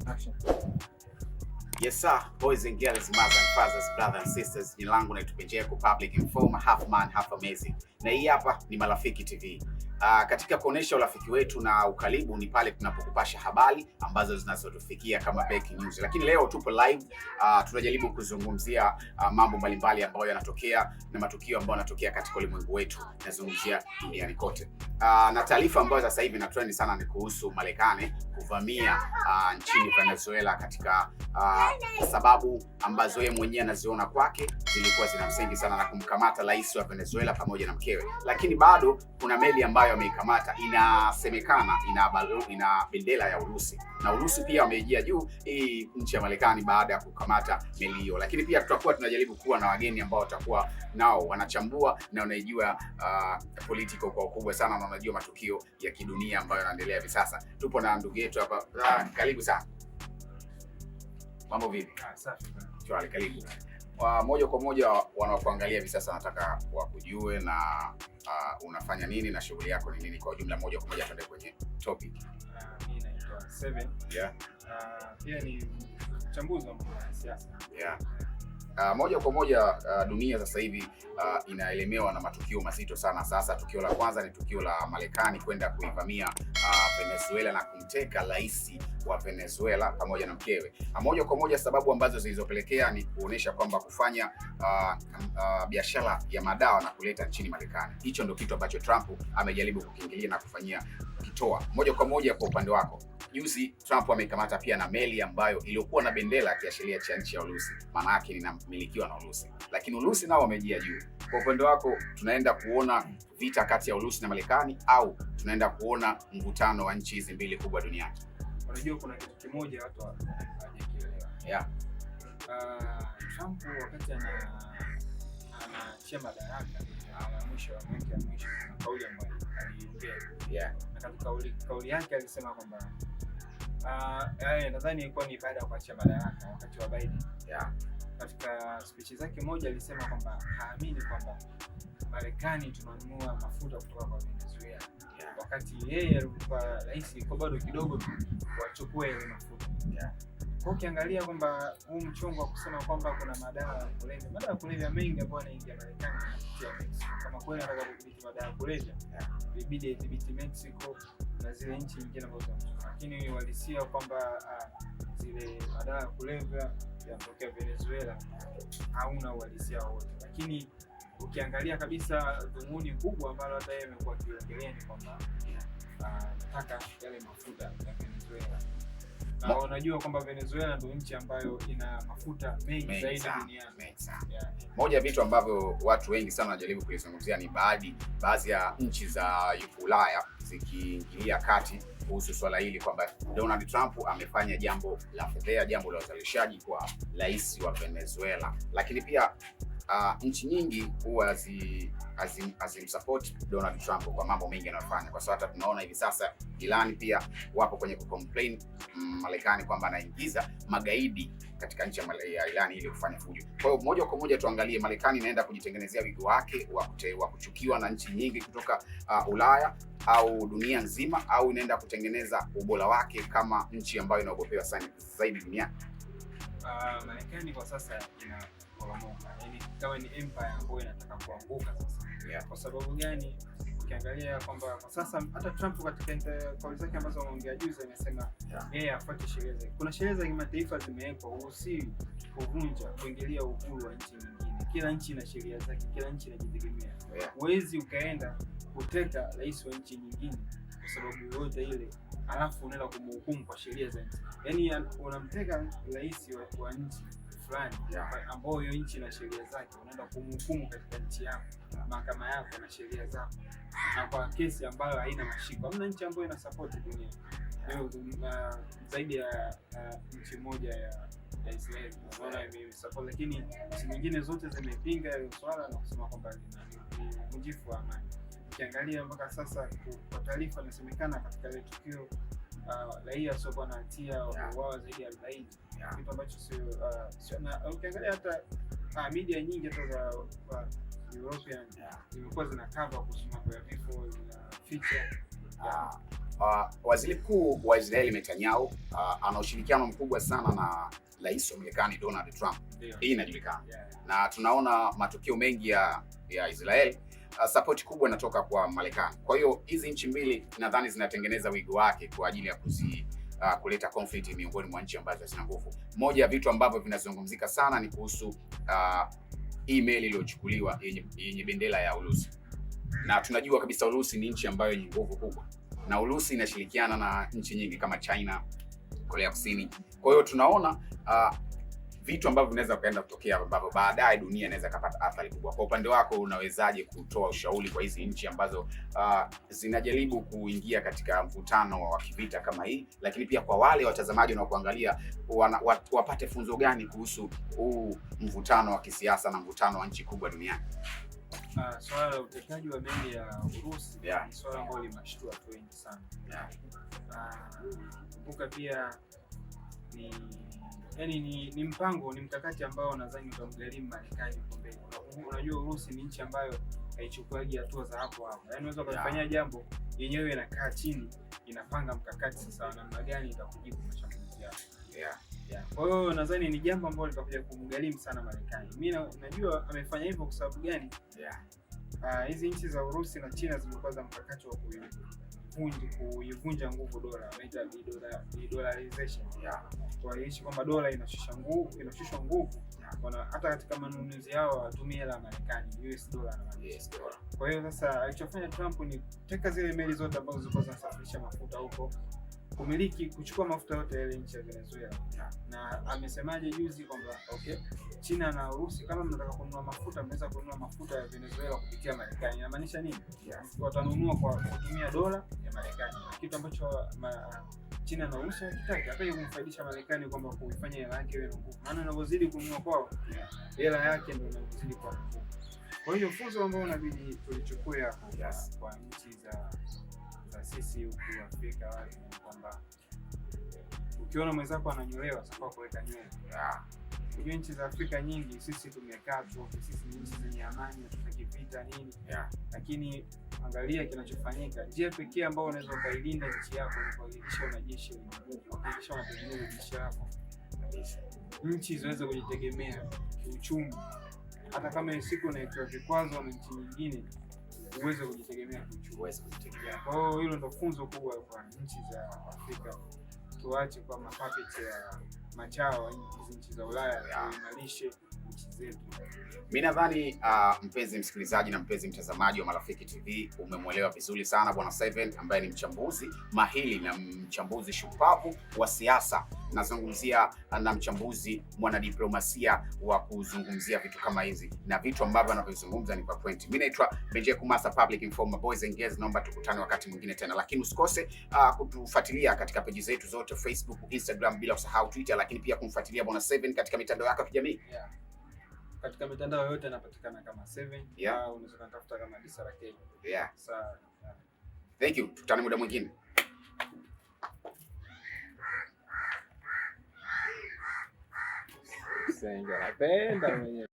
Action. Yes sir, boys and girls, mothers and fathers, brothers and sisters. Jina langu naitwa Benjeko, public informer, half man, half amazing. Na hii hapa ni Marafiki TV. Katika kuonesha urafiki wetu na ukaribu ni pale tunapokupasha habari ambazo zinazotufikia kama breaking news. Lakini leo tupo live, tunajaribu kuzungumzia mambo mbalimbali ambayo yanatokea na matukio ambayo yanatokea katika ulimwengu wetu, nazungumzia duniani kote. Na taarifa ambayo sasa hivi ina trend sana ni kuhusu Marekani kuvamia nchini Venezuela katika sababu ambazo yeye mwenyewe anaziona kwake zilikuwa zina msingi sana na kumkamata rais wa Venezuela pamoja na mkewe, lakini bado kuna meli ambayo ameikamata, inasemekana ina bendera ya Urusi na Urusi pia wameijia juu hii nchi ya Marekani baada ya kukamata meli hiyo. Lakini pia tutakuwa tunajaribu kuwa na wageni ambao watakuwa nao wanachambua na wanaijua political kwa ukubwa sana na wanajua matukio ya kidunia ambayo yanaendelea hivi sasa. Tupo na ndugu yetu hapa. Karibu sana. Mambo vipi? Ah, safi bana. Shwari, karibu. Kwa moja kwa moja wanaokuangalia hivi sasa nataka wakujue na unafanya nini na shughuli yako ni nini kwa ujumla. Moja kwa moja tuende kwenye topic. Ah, mimi naitwa Seven. Ah, pia ni mchambuzi wa mambo ya siasa. Yeah. Moja kwa moja, dunia sasa hivi inaelemewa na matukio mazito sana. Sasa tukio la kwanza ni tukio la Marekani kwenda kuivamia Venezuela na kumteka rais wa Venezuela pamoja na mkewe. Moja kwa moja sababu ambazo zilizopelekea ni kuonesha kwamba kufanya biashara ya madawa na kuleta nchini Marekani. Hicho ndio kitu ambacho Trump amejaribu kukiingilia na kufanyia kitoa. Moja kwa moja kwa upande wako, juzi Trump amekamata pia na meli ambayo iliyokuwa na bendera kiashiria cha nchi ya Urusi, maana yake inamilikiwa na Urusi, lakini Urusi nao wamejia juu. Kwa upande wako, tunaenda kuona vita kati ya Urusi na Marekani au tunaenda kuona mvutano wa nchi hizi mbili kubwa duniani? Unajua kuna kitu kimoja watu hawajakielewa. Trump wakati anaachia madaraka ya mwisho ya mwaka ya mwisho, kuna kauli ambayo aliongea na katika kauli yake alisema kwamba nadhani ilikuwa ni baada ya kuachia madaraka wakati wa Biden. Katika speech zake moja alisema kwamba haamini kwamba Marekani tunanunua mafuta kutoka kwa Venezuela wakati yeye alikuwa rais ilikuwa bado kidogo tu wachukue yale mafuta. Kwa ukiangalia kwamba huu mchongo wa kusema kwamba kuna madawa ya kulevya, madawa ya kulevya mengi ambayo yanaingia Marekani yanapitia Mexico. Kama kweli anataka kudhibiti madawa ya kulevya, ilibidi adhibiti Mexico na zile nchi nyingine ambazo zinamzunguka. Lakini uhalisia kwamba zile madawa ya kulevya yanatokea Venezuela hauna uhalisia wowote. Lakini ukiangalia kabisa dhumuni kubwa ambalo hata yeye amekuwa akiongelea ni kwamba anataka yale mafuta ya Venezuela. Na unajua kwamba Venezuela ndio nchi ambayo ina mafuta mengi Mengi zaidi sana, duniani. Mengi sana. Yeah. Moja ya vitu ambavyo watu wengi sana wanajaribu kulizungumzia ni baadhi ya nchi za Ulaya zikiingilia kati kuhusu swala hili kwamba Donald Trump amefanya jambo la fedheha, jambo la uzalishaji kwa rais wa Venezuela, lakini pia nchi nyingi huwa hazimsupport Donald Trump kwa mambo mengi anayofanya, kwa sababu hata tunaona hivi sasa Iran pia wapo kwenye kucomplain Marekani kwamba anaingiza magaidi katika nchi ya Iran ili kufanya fujo. Kwa hiyo moja kwa moja tuangalie Marekani inaenda kujitengenezea wigo wake wa kuchukiwa na nchi nyingi kutoka Ulaya au dunia nzima, au inaenda kutengeneza ubora wake kama nchi ambayo inaogopewa sana zaidi duniani. Marekani kwa sasa inaporomoka, yaani kama ni empire ambayo inataka kuanguka sasa. Kwa sababu gani? Ukiangalia kwamba kwa sasa hata Trump katika kauli zake ambazo ameongea juzi amesema yeye afuate sheria zake. Kuna sheria za kimataifa zimewekwa, huruhusiwi kuvunja, kuingilia uhuru wa nchi nyingine. Kila nchi ina sheria zake, kila nchi inajitegemea. Huwezi ukaenda kuteka rais wa nchi nyingine kwa sababu yoyote ile, alafu unaenda kumhukumu kwa sheria za nchi. Yaani unamteka rais wa nchi fulani ambao hiyo nchi ina sheria zake, unaenda kumhukumu katika nchi yako, mahakama yako na sheria zako, na kwa kesi ambayo haina mashiko. Hamna nchi ambayo ina support dunia leo, zaidi ya nchi moja ya Israeli unaona imesupport, lakini nchi nyingine zote zimepinga hilo swala na kusema kwamba ni uvunjifu wa amani. Ukiangalia mpaka sasa kwa taarifa inasemekana katika ile tukio raia wasiokuwa na hatia wameuawa zaidi ya 40, kitu ambacho sio na ukiangalia hata media nyingi hata za European zimekuwa zina cover kuhusu mambo ya vifo, zina feature. Ah, Waziri Mkuu wa Israeli Netanyahu ana ushirikiano mkubwa sana na Rais wa Marekani Donald Trump. Hii inajulikana. Na tunaona matukio mengi ya Israel, support kubwa inatoka kwa Marekani. Kwa hiyo hizi nchi mbili nadhani zinatengeneza wigo wake kwa ajili ya kuleta conflict miongoni mwa nchi ambazo hazina nguvu. Moja ya vitu ambavyo vinazungumzika sana ni kuhusu email iliyochukuliwa yenye bendera ya Urusi, na tunajua kabisa Urusi ni nchi ambayo yenye nguvu kubwa, na Urusi inashirikiana na nchi nyingi kama China, Korea Kusini. Kwa hiyo tunaona vitu ambavyo vinaweza kuenda kutokea ambavyo baadaye dunia inaweza kupata athari kubwa. Kwa upande wako unawezaje kutoa ushauri kwa hizi nchi ambazo zinajaribu kuingia katika mvutano wa kivita kama hii, lakini pia kwa wale watazamaji wanaokuangalia wapate funzo gani kuhusu huu mvutano wa kisiasa na mvutano wa nchi kubwa duniani? Swala la utekaji wa meli ya Urusi ni swala ambalo limeshtua watu wengi sana. Kumbuka pia ni yani ni mpango, ni mkakati ambao nadhani utamgharimu Marekani huko mbele. Unajua Urusi ni nchi ambayo haichukuagi hatua za hapo hapo. Yaani unaweza ukaifanyia jambo, yenyewe inakaa chini inapanga mkakati sasa namna gani itakujibu mashambulizi yako. Yeah. Kwa hiyo nadhani ni jambo ambalo litakuja kumgharimu sana Marekani. Mimi najua amefanya hivyo kwa sababu gani? Hizi nchi za Urusi na China zimekuwa za mkakati wa kuivunja nguvu dola, wanaita de-dollarization. Kuhakikisha kwamba dola inashushwa nguvu. Hata katika manunuzi yao watumie hela ya Marekani, US dollar na US dollar. Kwa hiyo sasa alichofanya Trump ni kuteka zile meli zote ambazo zilikuwa zinasafirisha mafuta huko, kumiliki, kuchukua mafuta yote yale nchi ya Venezuela. Na amesemaje juzi kwamba okay, China na Urusi kama mnataka kununua mafuta mnaweza kununua mafuta ya Venezuela kupitia Marekani. Inamaanisha nini? Watanunua kwa kutumia dola ya Marekani, kitu ambacho China na Urusi hawakitaki. Hata kumfaidisha Marekani kwamba kuifanya hela yake iwe na nguvu, maana unavyozidi kununua kwao hela yake ndio inavyozidi kuwa nguvu. Kwa hiyo funzo ambalo inabidi tulichukue hapo kwa nchi za sisi huku Afrika wapi, ni kwamba ukiona mwenzako ananyolewa sasa kuweka nywele. Unajua nchi za Afrika nyingi sisi tumekaa tu, sisi ni nchi zenye amani, hatutaki vita nini. Lakini angalia kinachofanyika. Njia pekee ambayo unaweza ukailinda nchi yako ni kuhakikisha una jeshi lenye nguvu, kuhakikisha unatengeneza jeshi lako. Nchi ziweze kujitegemea kiuchumi. Hata kama siku unawekewa vikwazo na nchi nyingine, uweze kujitegemea kiuchumi. Uweze kujitegemea. Kwa hiyo hilo ndo funzo kubwa kwa nchi za Afrika. Tuache kwa mapapeti ya machawa hizi nchi za Ulaya, tuimarishe nchi zetu. Mimi nadhani mpenzi msikilizaji na mpenzi mtazamaji wa Marafiki TV umemwelewa vizuri sana Bwana Seven ambaye ni mchambuzi mahiri na mchambuzi shupavu wa siasa. Nazungumzia na mchambuzi mwanadiplomasia wa kuzungumzia vitu kama hizi na vitu ambavyo anavyozungumza ni kwa point. Mimi naitwa Benje Kumasa, Public Informer Boys and Girls. Naomba tukutane wakati mwingine tena, lakini usikose kutufuatilia katika peji zetu zote Facebook, Instagram, bila kusahau Twitter, lakini pia kumfuatilia Bwana Seven katika mitandao yake ya kijamii. Katika mitandao yote anapatikana kama Seven au unaweza kunitafuta kama Disara K. Sawa. Thank you. Tukutane muda mwingine. Senga, napenda mwenyewe.